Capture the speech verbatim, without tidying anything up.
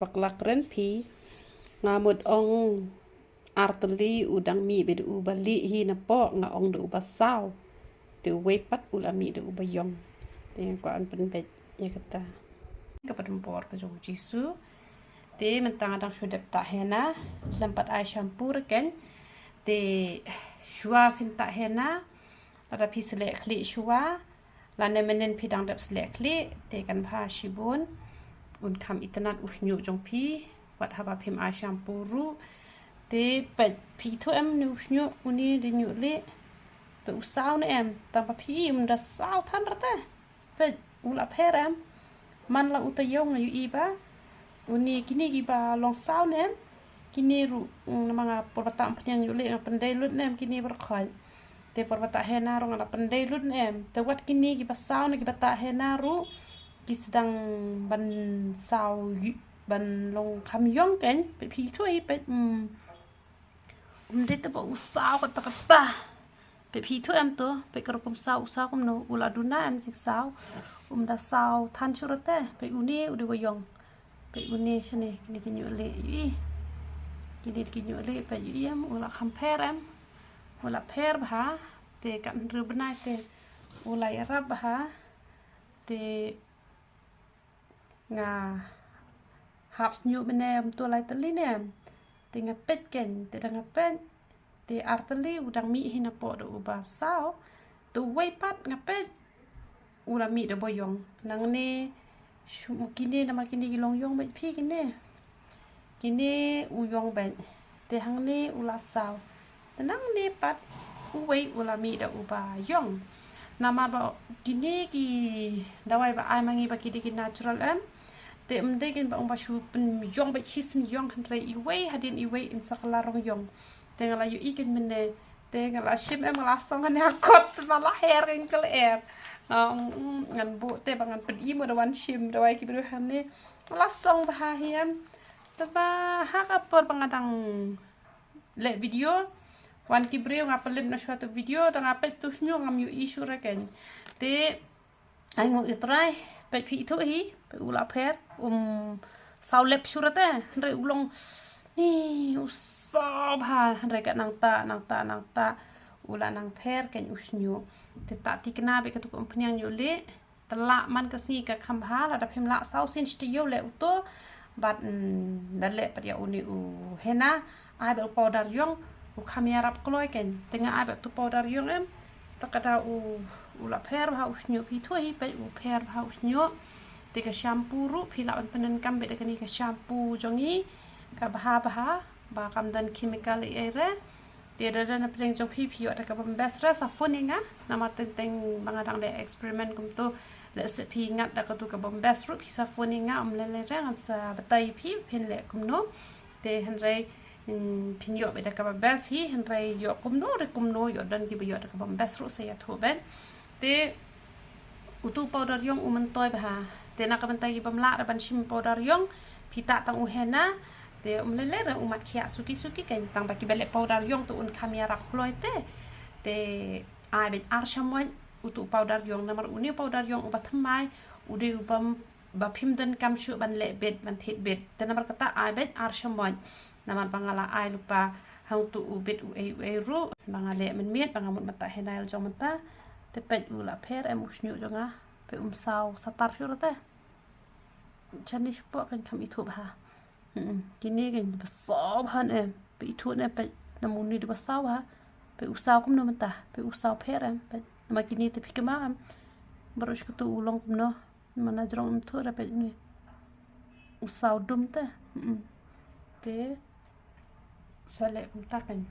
Bakla kren phi, nga mut ong artylli u dang mih bad u ba lieh hi napoh, nga ong da u ba saw. Te uwei pat u la mih da u ba ïong. Te nga kwah ban pynbeit ïa kata. Ka pat ym por ka jong u Jisu. Te mynta nga dang shu dep tah henna, lem pat ai shampoo re ken. Te shuwa phin tah henna, lada phi sleh khlieh shuwa, lane mynnin phi dang dep sleh khlieh, te kan bha shibun. Un kham itynnad u shñiuh jong phi, wat haba phim ai shampoo ruh. Te peit phi ithuh em ne u shñiuh une da ñiuh lieh. Peit u saw ne em, tang ba phi i um da saw than rta. Peit u la pher em. Man la u taïew nga ïohi ba une kine kiba long saw ne em. Kine ruh, mm, namar nga por ba tah umphniang ñiuh lieh nga pyndei lut ne em kine barkhot. Te por ba tah henna ruh nga la pyndei lut ne em. Te wat kine kiba saw ne kiba tah henna ruh ki sdang ban saw ï-, ban long kham ïong ken. Peit phi ithuh hi peit, mm. Um dei te ba u saw kata kata. Peit phi ithuh em to, peit ka rukom saw u saw kumno, u la duna em jingsaw. Um da saw than shuh rta, peit une u dei ba ïong. Peit une shane, kine ki ñiuh lieh ïohi. Kine ki ñiuh lieh peit ïohi em, u la kham pher em. U la pher bha, te katne hynriew bnai te u la ïarap bha. Te nga hap shñiuh mynne um to lai tylli ne em. Te nga peit ken, te da nga peit. Te artylli u dang mih hi napoh da u ba saw. Te uwei pat nga peit. U la mih da ba ïong. Nangne shu-, kine namar kine ki long ïong beit phi kine. Kine u ïong beit. Te hangne u la saw. Te nangne pat uwei u la mih da u ba ïong. Namar ba kine ki dawai ba ai ma ngi ba ki dei ki natural em. Te ym dei ken ba ong ba shu pynïong beit shisien ïong hynrei iwei hadien iwei in sa kylla rong ïong. Te nga la ïohi ken mynne. Te nga la shim em nga la song hane ha kot te ma la her ken ka lyer. Nga ong, mm, ngan buh te ba ngan pyn-i mo da wan shim dawai ki briew hane. Nga la song bha hi em. Te ba ha ka por ba nga dang leh video. Wan ki briew nga pynlip na shuwa tu video, da nga peit tu shñiuh ngam ïohi shuh re ken. Te ai nguh ïa u Trai, peit phi ithuh hi, peit u la pher, um saw lep shuh re te, hynrei u long, ni, u saw bha, hynrei ka nangta, nangta, nangta, u la nang pher ken u shñiuh. Te tah tikna beit katu ka umphniang ñiuh lieh. Te lah man ka sngi ka kham bha, lada phim lah saw sien shi taïew leh uto. Bad, mm, da leh pat ïa une u henna, ai bad u powder ïong, u kham ïarap kloi ken. Te nga ai bad tu powder ïong em. Te ka da u, u la pher bha u shñiuh phi ithuh hi peit u pher bha u shñiuh. Te ka shampoo ruh phi lah ban pyndonkam beit da kane ka shampoo jong ngi. Ka bha bha, ba kam don chemical ei ei re. Te da don na pdeng jong phi phi ïoh da kaba best re sa phone ïa nga. Namar teng teng ba nga dang leh experiment kumto. Lehse phi ngat da katu kaba best ruh phi sa phone ïa nga, ym lei lei re ngan sa batai phi phin leh kumno. Te hynrei, mm, phin ïoh beit da kaba best hi, hynrei ïoh kumno re kumno, ïoh don kiba ïoh da kaba best ruh sa ïathuh beit. Te utu powder ïong u myntoi bha. Te na ka bynta ki bym lah re ban shim powder ïong, phi tah tang u henna. Te ym lei lei re u mat khiah suki suki ken, tang ba kiba leh powder ïong te un kham ïarap kloi te. Te ai beit ar shamoit utu powder ïong, namar une powder ïong uba thymmai u dei uba, ba phim donkam shuh ban leh beit ban thied beit. Te namar kata ai beit ar shamoit. Namar ba nga la ai lypa hangtu u beit u ei u ei ruh ba nga leh mynmiet ba nga mut mynta henna jong mynta. Te peit u la pher em u shñiuh jong nga. Peit um saw satar shuh re te. Shane shapoh kan kham ithuh bha. Mm, kine kan ba saw bha em. Peit ithuh ne peit namar une da ba saw bha. Peit u saw kumno mynta. Peit u saw pher em. Peit namar kine te phi kynmaw em. Baroh shi katu u long kumno. Mana jrong ym thuh re peit une. U saw dum te. Mm. Te sa leh kumta kan.